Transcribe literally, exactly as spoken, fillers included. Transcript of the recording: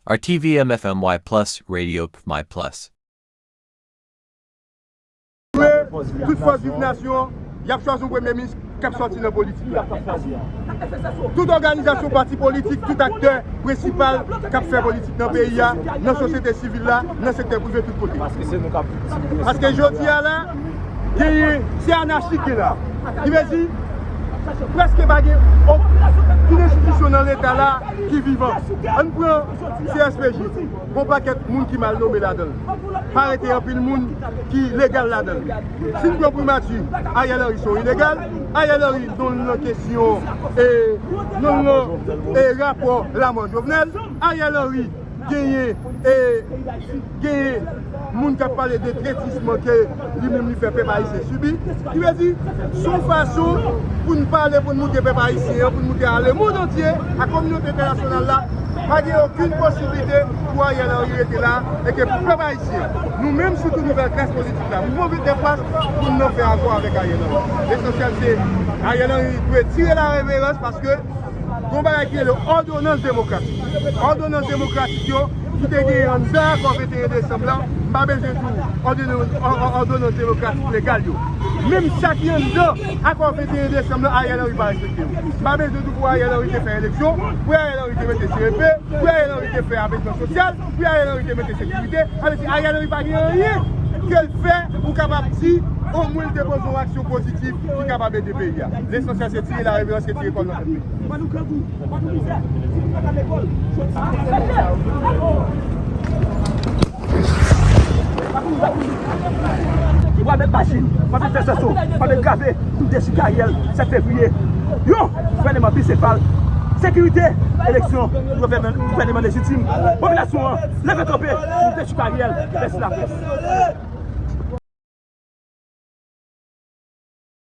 R T V M F M Y plus, Radio F M Y plus. Tout fòs viv nasyon, y ap chwazi yon premye minis k ap sòti nan politik la. Tout òganizasyon, pati politik, tout aktè prensipal k ap fè politik nan peyi a, nan sosyete sivil la, nan sektè prive, tout kote. Paske jodi a la, genyen, se anachi ki la. Ki vle di, prèske pa gen okenn enstitisyon nan Leta la ki vivan. Ann pran C S P J. Gon pakèt moun ki mal nome ladan l. Pa rete anpil moun ki legal ladan l. Si n pran primati, Ariel Henry se yon ilegal. Ariel Henry, non l nan kesyon, e, non l nan, e, rapò lamò Jovenel. Ariel Henry genyen, e, genyen moun k ap pale de tretisman ke li menm li fè pèp ayisyen sibi. Ki vle di, se yon fason pou n pale, pou n montre pèp ayisyen an, pou n montre a lemonn antye, a kominote entènasyonal la, pa gen okenn posiblite pou Ariel Henry rete la, e ke pou pèp ayisyen, nou menm sitou nouvèl klas politik la, mouvman vennde plas pou n nan fè akò avèk Ariel Henry. Lesansyèl se Ariel Henry dwe tire la reverans paske gon bagay ki rele òdonans demokratik. Òdonans demokratik yo ki te genyen anndan akò venteyen desanm lan, m pa bezwen di w òdonans, ò-, ò-, òdonans demokratik legal yo. Menm sa ki anndan akò venteyen desanm lan, Ariel Henry pa respekte yo. M pa bezwen di w pou Ariel Henry te fè eleksyon, pou Ariel Henry te mete C E P, pou Ariel Henry te fè avètman sosyal, pou Ariel Henry te mete sekirite. Sa vle di Ariel Henry pa gen anyen ke l fè ou kapab di omwen l te poze yon aksyon pozitiv ki kapab ede peyi a. Lesansyèl se tire la reverans ke tire kòl nan tèt li. W ap met machin, w ap met fè sèso, w ap met grave pou dechouke Ariel sèt fevriye. Yon gouvèneman bisefal, sekirite, eleksyon, gouvèneman, gouvèneman lejitim, popilasyon an leve kanpe pou dechouke Ariel. Mèsi laprès.